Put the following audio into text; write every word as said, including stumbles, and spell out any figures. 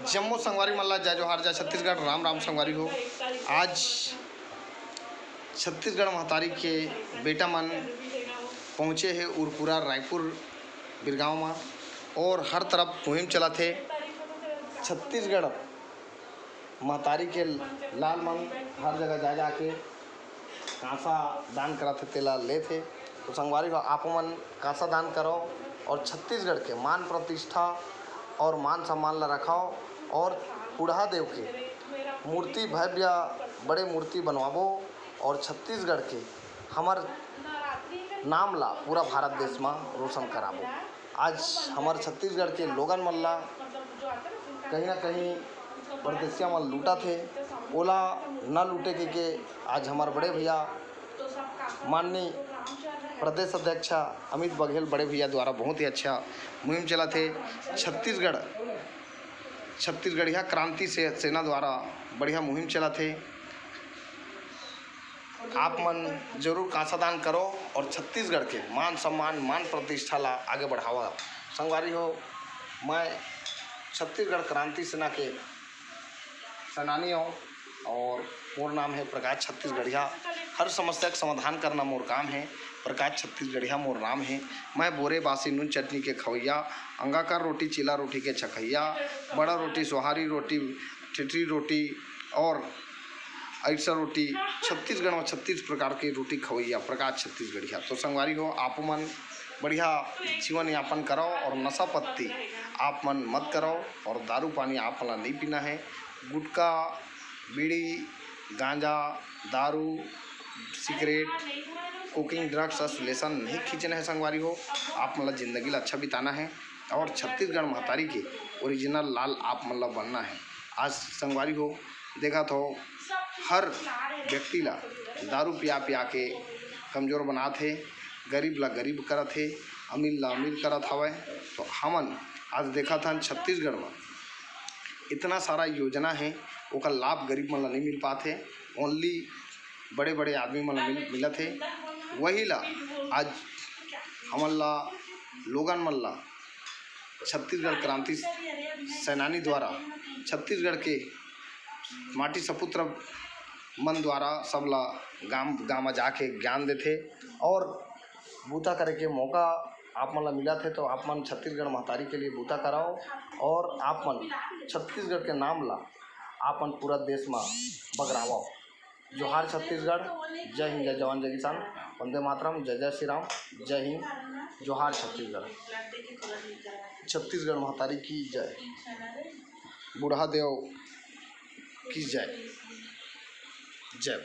जम्मो संगवारी मन ला जय जोहार, जय छत्तीसगढ़, राम राम संगवारी हो। आज छत्तीसगढ़ महतारी के बेटा मन पहुँचे हे उरपुरा रायपुर बिरगांव म, और हर तरफ मुहिम चलत हे। छत्तीसगढ़ महतारी के लाल मन हर जगह जा जाके कांसा दान करत हे, तेला लेत हे। तो संगवारी हो, आप मन कांसा दान करो और छत्तीसगढ़ के मान प्रतिष्ठा और मान सम्मान ला रखाओ और बूढ़ा देव के मूर्ति भव्य बड़े मूर्ति बनवाबो और छत्तीसगढ़ के हमर नाम ला पूरा भारत देश म रोशन कराबो। आज हमर छत्तीसगढ़ के लोगन मन ला कहीं ना कहीं परदेसिया मन लूटत हे, ओला न लूटे के, के आज हमर बड़े भैया माननीय प्रदेश अध्यक्ष अमित बघेल बड़े भैया द्वारा बहुत ही अच्छा मुहिम चलत हे। छत्तीसगढ़, छत्तीसगढ़िया क्रांति से सेना द्वारा बढ़िया मुहिम चलत हे। आप मन जरूर कांसा दान करो और छत्तीसगढ़ के मान सम्मान, मान प्रतिष्ठा ला आगे बढ़ावा। संगवारी हो, मैं छत्तीसगढ़ क्रांति सेना के सेनानी हूँ और मोर नाम है प्रकाश छत्तीसगढ़िया। हर समस्या के समाधान करना मोर काम है। प्रकाश छत्तीसगढ़िया मोर नाम है। मैं बोरे बासी नून चटनी के खवैया, अंगाकर रोटी चीला रोटी के छकैया, बड़ा रोटी सोहारी रोटी, ठेठरी रोटी और अइसा रोटी, छत्तीसगढ़ में छत्तीस प्रकार के रोटी खवैया प्रकाश छत्तीसगढ़िया। तो संगवारी हो, आप मन बढ़िया जीवन यापन करो और नशा पत्ती आप मन मत करो और दारू पानी आप मन ला नहीं पीना है। गुटखा, बीड़ी, गांजा, दारू, सिगरेट, कोकिंग, ड्रग्स, अश्लीलेशन नहीं खींचना है संगवारी हो। आप मन ला जिंदगी ला अच्छा बिताना है और छत्तीसगढ़ महतारी के ओरिजिनल लाल आप मन ला बनना है। आज संगवारी हो, देखत हो, हर व्यक्ति ला दारू पिया पिया के कमजोर बनात हे, गरीब ला गरीब करत हे, अमीर ला अमीर करत हवय। तो हमन आज देखत हन छत्तीसगढ़ म इतना सारा योजना हे, ओकर लाभ गरीब मन ला नहीं मिल पात हे, ओनली बड़े बड़े आदमी मन ला मिल, मिलत हे। वही ला आज हमन ला, लोगन मन ला छत्तीसगढ़ क्रांति सेनानी द्वारा छत्तीसगढ़ के माटी सपुत्र मन द्वारा सब ला गांव गांव में जाके ज्ञान देथे और बूता करे के मौका आप मन ला मिलत हे। तो आप मन छत्तीसगढ़ महतारी के लिए बूता कराओ और आप मन छत्तीसगढ़ के नाम ला आप मन पूरा देश में बगरावो। जोहार छत्तीसगढ़, जय हिंद, जय जवान, जय किसान, वंदे मातरम, जय जय श्री राम, जय हिंद, जोहार छत्तीसगढ़, छत्तीसगढ़ महतारी की जय, बूढ़ा देव की जय, जय।